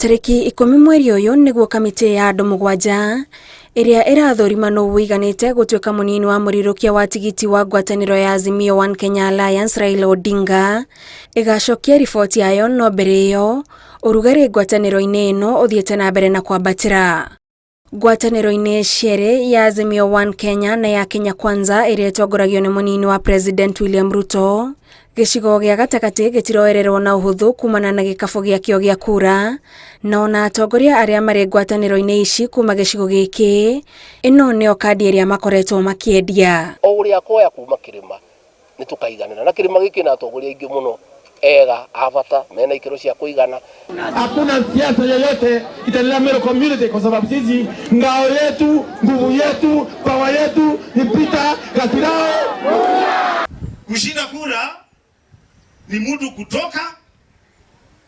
Tarĩki 10 mweri ũyũ nĩguo kamĩtĩ ya andũ mũgwanja ĩrĩa ĩrathũrima nũ ũiganĩte gũtuĩka mũnini wa mũrirũkia wa tigiti wa ngwatanĩro ya Azimio One Kenya Alliance Raila Odinga ĩgacokia riboti yayo, no mbere ĩyo ũrugarĩ ngwatanĩro-inĩ ĩno ũthiĩte na mbere na kwambatĩra. Ngwatanĩro-inĩ cierĩ ya Azimio One Kenya na ya Kenya Kwanza ĩrĩa ĩtongoragio nĩ mũnini wa President William Ruto, gĩcigo gĩa gatagatĩ gĩtiroererwo na ũhũthũ kumana na gĩkabũ gĩakĩo gĩa kura, na ona atongoria arĩa marĩ ngwatanĩro-inĩ ici kuma gĩcigo gĩkĩ, ĩno nĩyo kandi ĩrĩa makoretwo makĩendia. O ũrĩa akoya kuma kĩrĩma nĩ tũkaiganĩra na kĩrĩma gĩkĩ na atongoria aingĩ mũno ega a bata mena ikĩro cia kũigana. Hakuna siasa yoyote itaendelea Meru community kwa sababu sisi ngao yetu, nguvu yetu, power yetu ni Peter Katirao. Kushinda kura ni mtu kutoka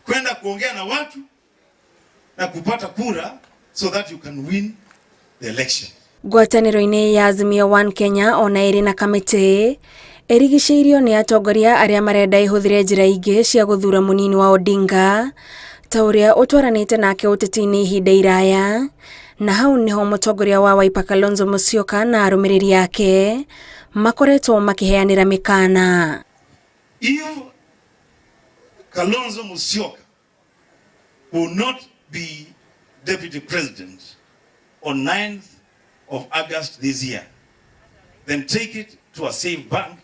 kwenda kuongea na watu na kupata kura so that you can win the election. Ngwatanĩro-inĩ ya Azimio One Kenya ona ĩrĩ na kamĩtĩ ĩrigicĩirio nĩ atongoria arĩa marenda ĩhũthĩre njĩra ingĩ cia gũthura mũnini wa Odinga ta ũrĩa ũtwaranĩte nake ũteti-inĩ ihinda iraya, na hau nĩho mũtongoria wa Wiper Kalonzo Musyoka na arũmĩrĩri ake makoretwo makĩheanĩra mĩkana. If Kalonzo Musyoka will not be deputy president on 9th of August this year, then take it to a safe bank,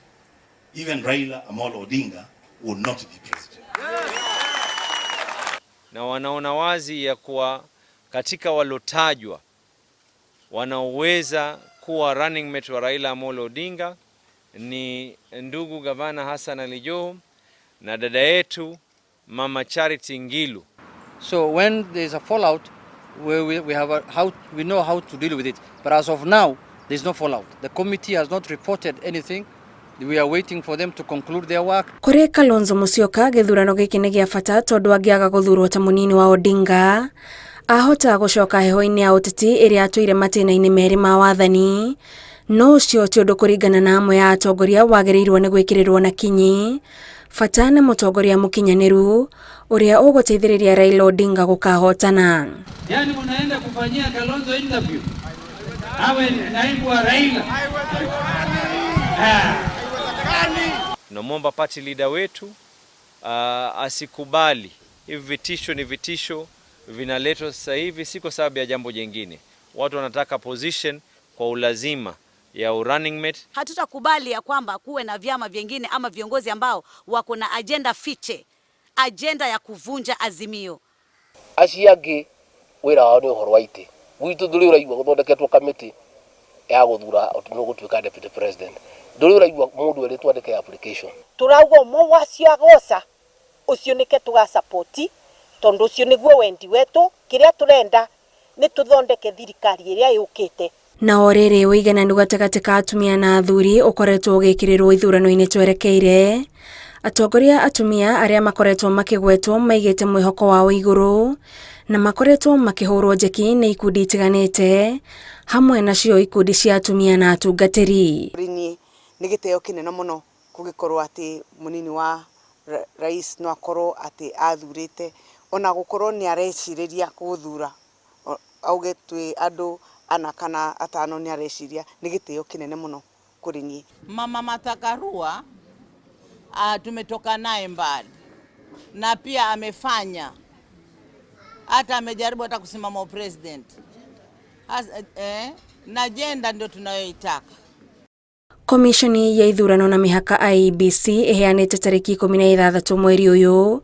even Raila Amolo Odinga will not be president. Na wanaona wazi ya kuwa katika walotajwa wanaoweza kuwa running mate wa Raila Amolo Odinga ni ndugu gavana Hassan Ali Joho na dada yetu Mama Charity Ngilu. So when there's a fallout, we have a, how we know how to deal with it. But as of now, there's no fallout. The committee has not reported anything. We are waiting for them to conclude their work. Kũrĩ Kalonzo Musyoka, gĩthurano gĩkĩ nĩ gĩa bata tondũ angĩaga gũthurwo ta mũnini wa Odinga, ahota gũcoka heho-inĩ ya ũteti ĩrĩa atũire matĩna-inĩ merĩ ma wathani, no ũcio ti ũndũ kũringana na amwe ya atongoria wagĩrĩirwo nĩ gwĩkĩrĩrwo na kinyi. Bata nĩ mũtongoria mũkinyanĩru ũrĩa ũgũteithĩrĩria Raila Odinga gũkahotana. Yani munaenda kufanyia Kalonzo interview awe naibu wa Raila? Tunamwomba party leader wetu asikubali hivi vitisho. Ni vitisho vinaletwa sasa hivi, si kwa sababu ya jambo jingine. Watu wanataka position kwa ulazima ya running mate. Hatutakubali ya kwamba kuwe na vyama vingine ama viongozi ambao wako na agenda fiche, agenda ya kuvunja Azimio. Acio angĩ wĩra wao nĩ ũhoro wa itĩ. Gwitũ ndũrĩ ũraigua gũthondeketwo kamĩtĩ ya gũthura nũ gũtuĩka deputy president. Ndũrĩ ũraigua mũndũ erĩtwo andĩke application. Turauga ũmwe wacio agoca ũcio nĩke tũgacapoti tondu ũcio nĩguo wendi wetu. Kĩrĩa tũrenda nĩ tũthondeke thirikari ĩrĩa yũkĩte. Na o rĩrĩ ũigananu gatagatĩ ka atumia na athuri ũkoretwo ũgĩkĩrĩrwo ithurano-inĩ twerekeire, atongoria atumia arĩa makoretwo makĩgwetwo maigĩte mwĩhoko wao igũrũ na makoretwo makĩhũrwo njeki nĩ ikundi itiganĩte, hamwe nacio ikundi cia atumia na atungatĩri. Kũrĩ niĩ nĩ gĩtĩo kĩnene mũno kũgĩkorwo atĩ mũnini wa rais no akorwo atĩ athurĩte ona gũkorwo nĩ arecirĩria gũthura auge twĩ andũ ana kana atano nĩ areciria, nĩ gĩtĩo kĩnene mũno kũrĩ niĩ. Mama Martha Karua tumetoka naye mbali na pia amefanya, hata amejaribu hata kusimama president. Na agenda ndio tunayoitaka. Komishoni ya ithurano na mĩhaka IEBC ĩheanĩte tarĩki 16 mweri ũyũ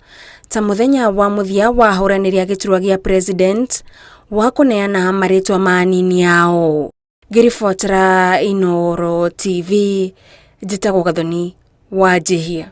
ta mũthenya wa mũthia wa ahũranĩri a gĩturwa gĩa president wa kũneana marĩtwa ma anini ao. Ngĩribotera Inooro TV, njĩtagwo Gathoni wa Njihia.